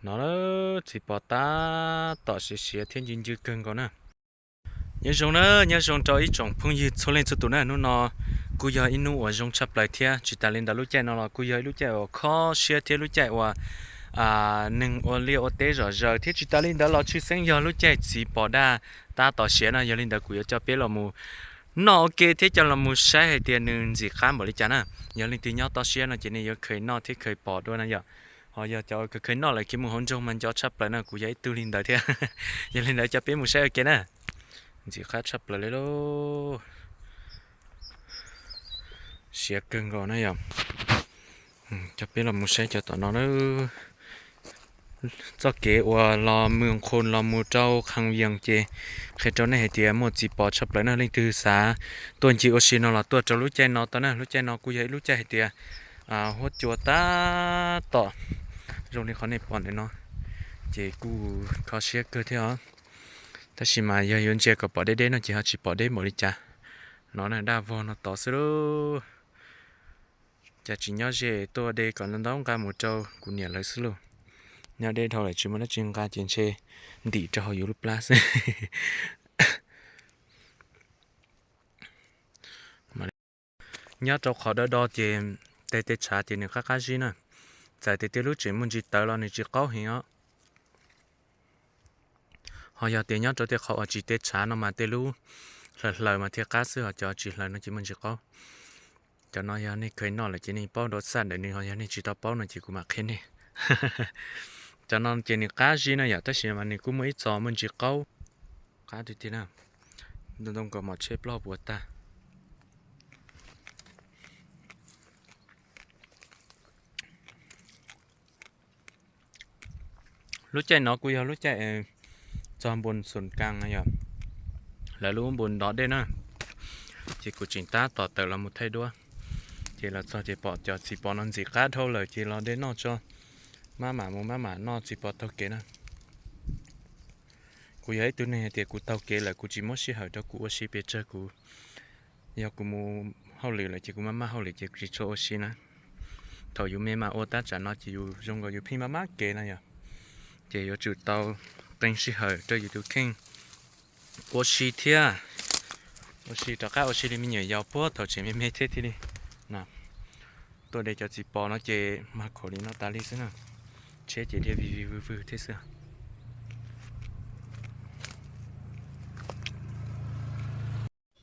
No txiv pos tab tom siav siav thiab ncw ncw kawg nkaus na. Nyob zoo na, nyob zoo rau ib tsoom phooj ywg txhua leej txhua tus na. Hnub no kuj yog ib hnub uas zoo tshaj plaws thiab. Tsis tas li ntawd lub caij no los kuj yog ib lub caij uas kho siab thiab lub caij uas neeg ua liaj ua teb zom zaws thiab. Tsis tas li ntawd los tshwj xeeb yog lub caij txiv pos daj tab tom siav no. Yog li ntawd kuv yuav coj peb los mus noj ua ke thiab coj los mus saib hais tias nws ntxim qab npaum li cas na. Yog leej twg nyob toj siab no ces nej yuav kheev noj thiab kheev pom dua na yom. Ho yog cov kheev noj lawm khiav mus hauv nroog mas nco tshaj plaws na, kuv yog ib tug li ntawd thiab. Yog li ntawd coj peb mus saib ua ke na. Ntxim qab tshaj plaws li lauj. Siav kawg nkaus na yom. Coj peb los mus saib cov tom no na. Txoj kev uas los Mws Qhus los mus rau Kham Yees ces qhia rau nej hais tias muaj txiv pos tshaj plaws na. Leej twg xav tuaj ncig ua si no los tuaj rau lub caij no tau na. Lub caij no kuj yog ib lub caij hais tias huab cua tab tom zoo li qhov nej pom ntawm no, ces kuj kho siab kawg thiab os. Tab sis mas yog yuav ntsia kom pom deb deb no ces ho tsis pom deb npaum li cas. No na, daj vog no tod xwb lauj. Cas tsis nyob ze tuaj de kom ntau ntau nqa mus rau kuv niam lawv xwb lauj. Nyob deb dhau lawm tsis muaj dab tsi nqa ces ntshe ntim rau hauv yus lub plab xwb. Nyob rau qhov do do ces tej tej tshav ces nws qab qab zib na. Txawm tias tej lub tseem muaj ntsis tawv los nws tsis qaub heev os. Ho yog tias nyob rau tej qhov uas tsis tej tshav no mas tej lub hlaws hlaws mas thiaj qab xwb, ho cov tsis hlaws no ces muaj ntsis qaub. Cov no yog nej kheev noj lawm ces nej paub dua xaj ntawm nws, ho yog nej tsis tau paub no ces kuv mam qhia nej. Cov no ces nws qab zib no yom, tab sis mas nws kuj muaj ib txog muaj ntsis qaub. Qab tiag tiag na. Ntoo ntoo nkaus mom tsheb plaub hau puas tag. Lub caij no kuj yog lub caij txog npus xoom kas no yom, lawv lub npus ntov dej na. Ces kuv tseem tab tom tawm los mus thaij duab, ces los txog ces pom cov txiv pos no ntxim qab dhau lawm ces los de noj tso. Maj mam mus maj mam noj txiv pos taug kev na. Kuv yog ib tug neeg hais tias kuv taug kev lawm kuv tsis muab sij hawm rau kuv ua si pes tsawg, kuv, yog kuv mus hauj lwm lawm ces kuv maj maj hauj lwm ces kuv tsis tshua ua si na. Thaum yus me mas ua tab tsam no ces yus zoo nkaus yus pheej maj maj kev no yom. Ces yuav tsum tau qee sij hawm rau yus tus kheej ua si thiab, ua si rov qab ua si li me nyuam yaus puag thaum tseem me me thiab thiaj li. Tuaj de cov txiv pos no ces mag khaum li no tas li xwb na. Tsheb ces dhia vij vij vwg vwg thiab xwb.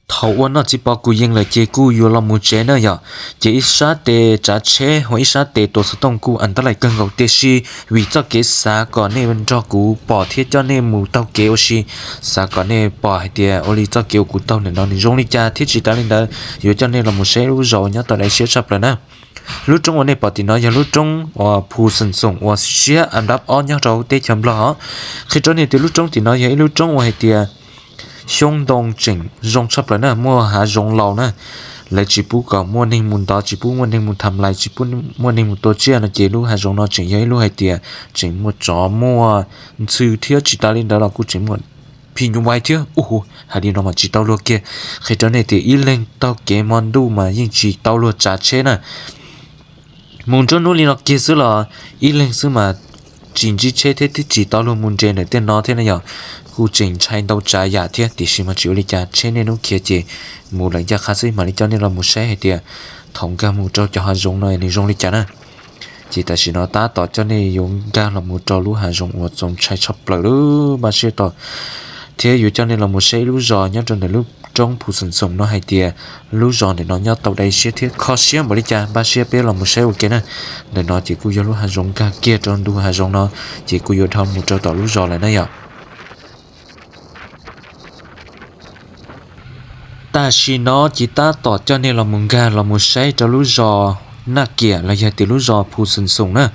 Thaum ua noj txiv pos kuv yees lawm ces kuj yuav los mus tsev na yom. Ces ib sab tes tsav tsheb ho ib sab tes tuav xov tooj kuj antab laim kawg nkaus, tiam sis vim txoj kev xav kom nej nrog kuv pom thiab coj nej mus taug kev ua si, xav kom nej pom hais tias ua li txoj kev uas kuv taug ntawm no nws zoo li cas, thiab tsis tas li ntawd yuav coj nej los mus saib lub zos nyob tau dai siab tshaj plaws na. Lub roob uas nej pom tim no yog lub roob uas Phu Xeem Xoom uas siab an dab ob nyob rau teb chaws Nplog os. Qhia rau nej tias lub roob tim no yog ib lub roob uas hais tias xyoob ntoo tseem zoo tshaj plaws na, muaj hav zoov laus na. Lawv tsis pub kom muaj neeg mus ntov, tsis pub muaj neeg mus tham lais, tsis pub muaj neeg mus tua tsiaj no ces lub hav zoov no tseem yog ib lub hais tias tseem muaj tsov muaj ntxhw thiab tsis tas li ntawd los kuj tseem muaj phim nyuj vais thiab. Ua hais li no mas tsis tau luag kiag. Qhia rau nej tias ib leeg taug kev hmo ntuj mas yeej tsis tau luag tsav tsheb na. Mus nruab hnub li no kiag xwb los ib leeg xwb mas tsis ntsib tsheb thiab twb tsis tau luag mus nres ntawm tej no thiab na yom. Kuj tseem ntshai ntau tsav yam thiab, tiam sis mas tsis ua li cas, tsheb niaj hnub khiav ces mus lawm ncaj qha xwb. Mam li coj nej los mus saib hais tias thaum nkag mus rau cov hav zoov no nws zoo li cas na. Ces tam sim no tab tom coj nej yuav nkag los mus rau lub hav zoov uas txaus ntshai tshaj plaws lub npaj siab to, thiab yuav coj nej los mus saib ib lub zos nyob rau ntawm lub roob Phu Xeem Xoom no hais tias lub zos ntawm no nyob tau dai siab thiab kho siab npaum li cas, npaj siab peb los mus saib ua ke na. Ntawm no ces kuj yog lub hav zoov nkag kiag rau ntu hav zoov no, ces kuj yuav dhau mus rau tom lub zos lawm na yom. Tam sim no ces tab tom coj nej los mus nkag los mus saib rau lub zos Naj Kiam los yog tias lub zos Phu Xeem Xoom na.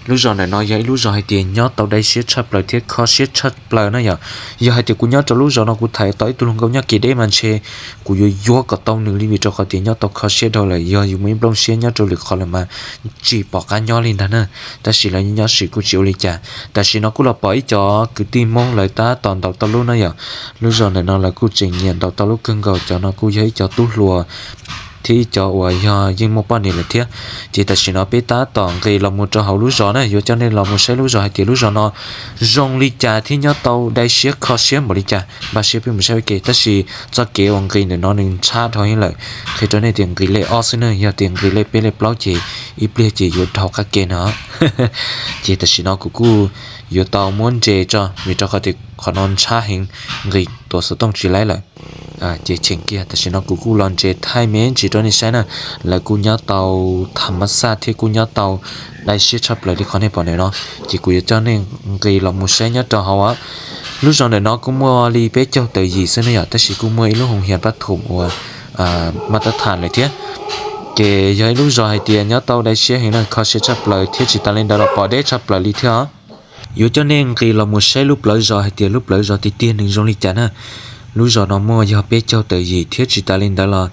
Lub zos ntawm no yog ib lub zos hais tias nyob tau dai siab tshaj plaws thiab kho siab tshaj plaws na yom. Yog hais tias kuv nyob rau lub zos no kuv tham tau ib tug hluas nkauj nyob kev deb mas ntshe kuv yuav yuav kom tau nws li, vim rau qhov tias nyob tau kho siab dhau lawm. Yog yus muaj ib nplooj siab nyob rau lwm qhov lawm mas tsis pom qab nyob li ntag na. Tab sis lawv nyob sim kuj tsis ua li cas. Tam sim no kuj los pom ib co kwv tij Hmoob lawv tab tom ntaus tauj lub na yom. Lub zos ntawm no lawv kuj tseem nyiam ntaus tauj lub kawg nkaus. Cov no kuj yog ib co tub hluas thiab ib cov uas yog yeej muaj poj niam lawm thiab. Ces tam sim no peb tab tom nqis los mus rau hauv lub zos na, yuav coj nej los mus saib lub zos hais tias lub zos no zoo li cas thiab nyob tau dai siab kho siab npaum li cas. Npaj siab peb mus saib ua ke, tab sis txoj kev uas nqis ntawm no nws ntshab dhau heev lawm. Qhia rau nej tias nqis lej ob xwb na, yog tias nqis lej peb lej plaub ces ib pliag ces yuav dhau qab ke no. Ces tam sim no kuv kuj yuav tau muab nres tso vim rau qhov tias qhov no ntshab heev, nqis tuav xov tooj tsis laib lawm. Ces cheem kiag, tam sim no kuv kuj los nres thaij me ntsis rau nej saib na. Lawv kuj nyob tau tham mab xaj thiab kuj nyob tau dai siab tshaj plaws li qhov nej pom ntawm no. Ces kuv yuav coj nej nqis los mus saib nyob rau hauv. Lub zos ntawm no kuj muaj li peb caug tawm yim xwb ne yom, tab sis kuj muaj ib lub hoo hias pab thum uas maj tab tham lawm thiab. Ces yog ib lub zos hais tias nyob tau dai siab heev na, kho siab tshaj plaws thiab tsis tas li ntawd los pom deb tshaj plaws li thiab os. Yuav coj nej nqis los mus saib lub plawv zos hais tias lub plawv zos tiag tiag nws zoo li cas na. Lub zos no muaj yog peb caug tawm yim thiab tsis tas li ntawd los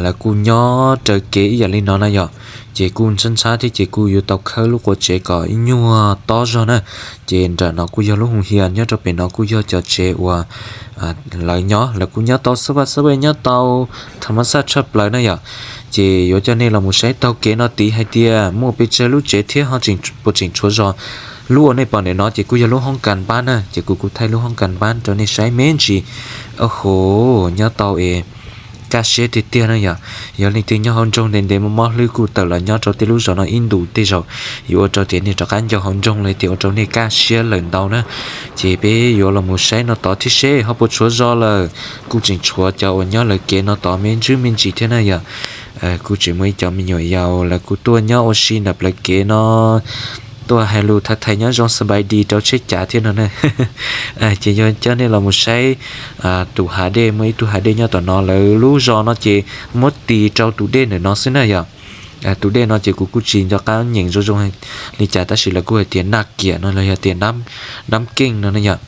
lawv kuj nyob raws kev ib yam li no na yom. Ces kuj ntxhab ntxhab thiab ces kuj yuav tau khawb lub qua tsev kom ib nyuag tob zog na. Ces nram no kuj yog lub hoo hias, nyob rau pem no kuj yog cov tsev uas lawv nyob, lawv kuj nyob tau xab vaj xab vaj, nyob tau tham mab xaj tshaj plaws na yom. Ces yuav coj nej los mus saib taug kev no tid hais tias muaj pes tsawg lub tsev thiab ho puas tseem tshuav zog. Lub uas nej pom ntawm no ces kuj yog lub hoob kas npab na, ces kuv kuj thaij lub hoob kas npab rau nej saib me ntsis. Au hov, nyob tau es kaj siab tiag tiag na yom. Yog leej twg nyob hauv nroog ntev ntev mob mob hlwb kuj tawm los nyob rau tej lub zos no ib ntus tej zaum yuav ua rau tias nej rov qab nco hauv nroog los tias ua rau nej kaj siab lawm ntau na. Ces peb yuav los mus saib no tod thiab seb ho puas tshuav zog lawm. Kuj tseem tshuav cov uas nyob lawv kev no tod me ntsis me ntsis thiab na yom. Kuj tseem muaj ib cov me nyuam yaus lawv kuj tuaj nyob ua si ntawm plawv kev no, tuaj hais lus thaij thaij nyob zoo xab npais dis rau tsheb cav thiab no na. Ces yuav coj nej los mus saib tus hav dej, muaj ib tug hav dej nyob tom no, lawv lub zos no ces muab tis rau tus dej ntawm no xwb na yom. Tus dej no ces kuv kuj tsis nco qab nyeem zoo zoo li cas tab sis lawv kuj hais tias Naj Kiam no los yog tias Nab Keej no na yom.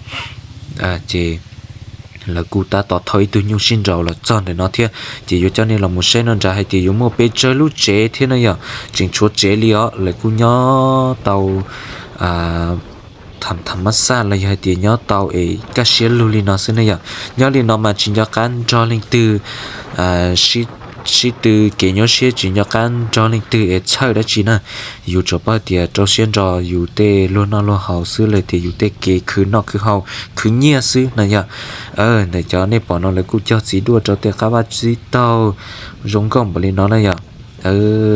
Ces lawv kuj tab tom thauj ib tug nyuj sib nraus los txog ntawm no thiab. Ces yuav coj nej los mus saib no nrad hais tias yuav muaj pes tsawg lub tsev thiab na yom. Tseem tshuav tsev li os, lawv kuj nyob tau tham tham mab xaj los yog hais tias nyob tau es kaj siab lug li no xwb ne yom. Nyob li no mas tsis nco qab nrog leej twg sib tw kev nyuaj siab, tsis nco qab nrog leej twg es txhawj dab tsi na. Yus tsuas paub tias rau siab nrog yus tej luag noj luag haus xwb los tias yus tej kev khwv noj khwv haus khwv nyiaj xwb na yom. Ntawm cov nej pom no lawv kuj cog txiv duaj rau tej qab vaj tsib taug zoo nkauj npaum li no na yom.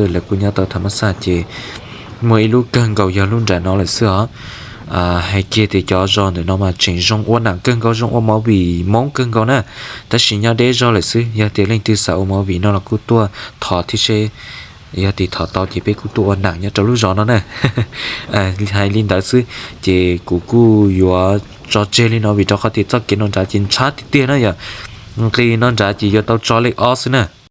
Lawv kuj nyob tau tham mab xaj ces muaj ib lub kawg nkaus yog lub nram no lawm xwb os. Hais kiag tias cov zos ntawm no mas tseem zoo ua nam kawg nkaus, zoo ua movie Hmoob kawg nkaus na. Tab sis nyob deb zog lawm xwb, yog tias leej twg xav ua movie no los kuj tuaj thov thiab seb, yog tias thov tau ces peb kuj tuaj ua nam nyob rau lub zos no na. Hais li ntawd xwb, ces kuv kuj yuav tso tseg li no vim rau qhov tias txoj kev no nrad ces ntshab tiag tiag na yom. Nqis no nrad ces yuav tau tso lej ob xwb na.